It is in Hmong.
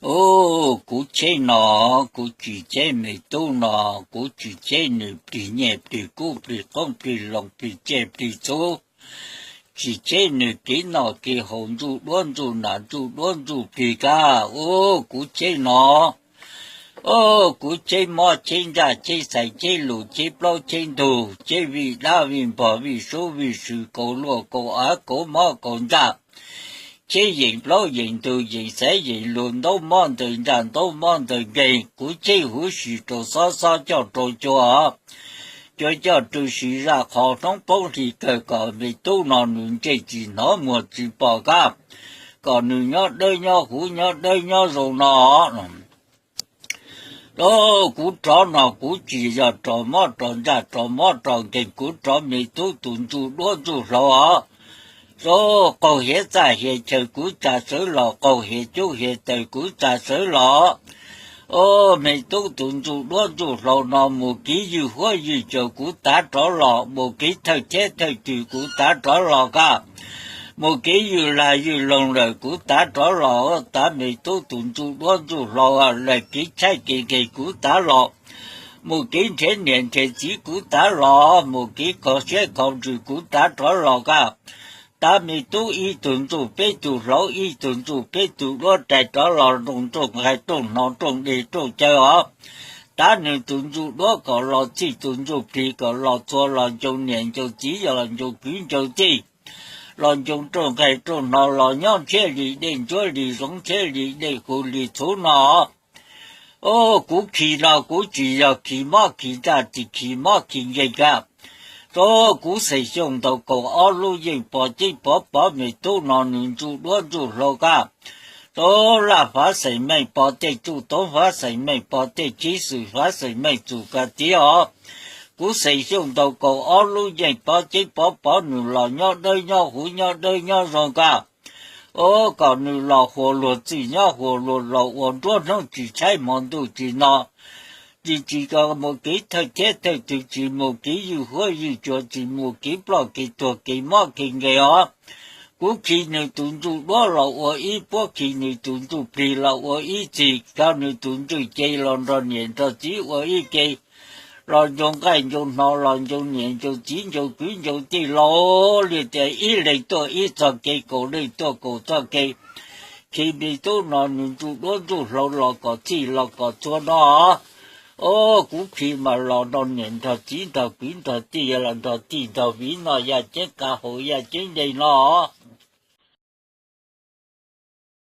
Ub, kuv cheb no, kuv tsis cheb me tub no, kuv tsis cheb nws plig nyiaj plig kub plig qoob plig loo plig tsiaj plig txhu, tsis cheb nws kev noj kev haus ntsuj duab ntsuj nas ntsuj duab ntsuj plig kab. Ub, kuv cheb no, ub, kuv cheb mob cheb ntsaj cheb xaiv cheb lus cheb plaub cheb ntug cheb vij dab vij npog vij sub vij sw kaus luaj kaus av kaus mob kaus ntsaj, cheb yeem plaub yeem ntug yeem xaiv yeem lus ntaub mob ntawg ntsaj ntaub mob ntawg nkeeg. Kuv cheb huv si rau xob xob coj rau cua, cua coj rau si zaj qhov hnub poob hli kawg kom me tub no nws ntsej tsis hnov muag tsis pom kab, kom nws nyob dawb nyob huv nyob dawb nyob zoo no. Ub, kuv rov no kuv tsis yog rov mob rov ntsaj rov mob rov nkeeg, kuv rov me tub tus ntsuj duab ntsuj hlauv os. Ub, qaug hiav txaj hiav chaw kuv tsa sawv los, qaug hiav cub hiav taws kuv tsa sawv los. Ub, me tub tus ntsuj duab ntsuj hlauv no mus kev ywj huab ywj cua kuv tav rov los, mus kev thawj thiab thawj twg kuv tav rov los kab, mus kev ywj lag ywj loog lawm kuv tav rov los. Tav me tub tus ntsuj duab ntsuj hlauv, lawm kev tshaib kev nkeeg kuv tav los, mus kev nrhiav niam nrhiav txiv kuv tav los, mus kev kho siab kho ntsws kuv tav rov los kab. Tav me tub ib tug ntsuj peb tug hlauv, ib tug ntsuj peb tug duab rais rov los, rooj rooj nqaij rooj hno rooj dej rooj cawv os. Tav nws tus ntsuj duab kom los txhij, tus ntsuj plig kom los txhua, los ncoo niam ncoo txiv, yog los ncoo kwv ncoo tij, los ncoo rooj nqaij rooj hno, los nyob ntshiab li dej ntsuab li zoov, ntshiab li dej huv li txhuv no. Ub, kuv khi no kuv tsis yog khi mob khi ntsaj, tsis khi mob khi nkeeg kab. Ub, kuv Xeem Xyooj ntaus kaum ob lub yeej pov ceeb pov pov me tub no nws ntsuj duab ntsuj hlauv kab. Ub, Laj Fav Xeem Meej pov tej, Tsuj Toob Fav Xeem Meej pov tej, Chiv Xwm Fav Xeem Meej txum ka tiav os. Kuv Xeem Xyooj ntaus kaum ob lub yeej pov ceeb pov pov nws los nyob dawb nyob huv nyob dawb nyob zoo kab. Ub, kom nws los huas luag txwj nyob huas luag laus, ua nruab hnub tsis tshaib hmo ntuj tsis no, tsis tsis mus kev thawj thiab thawj twg, tsis mus kev ywj huab ywj cua, tsis mus kev ploj kev tuag kev mob kev nkeeg os. Kuv khi nws tus ntsuj duab los ua ib puab, khi nws tus ntsuj plig los ua ib txhis, khi nws tus ntsuj ce los nrog niam nrog txiv ua ib ke, los ncoo nqaij ncoo hno, los ncoo niam ncoo txiv ncoo kwv ncoo tij, los li tias ib leeg tuaj ib txoj kev, kaum leeg tuaj kaum txoj kev. Khi me tub no nws ntsuj duab ntsuj hlauv los kom txhij los kom txhua no. Ub, kuv khi mas los nrog niam nrog txiv nrog kwv nrog tij, los nrog tij nrog viv no yaj ceeb qab hauv yaj ceeb nce no.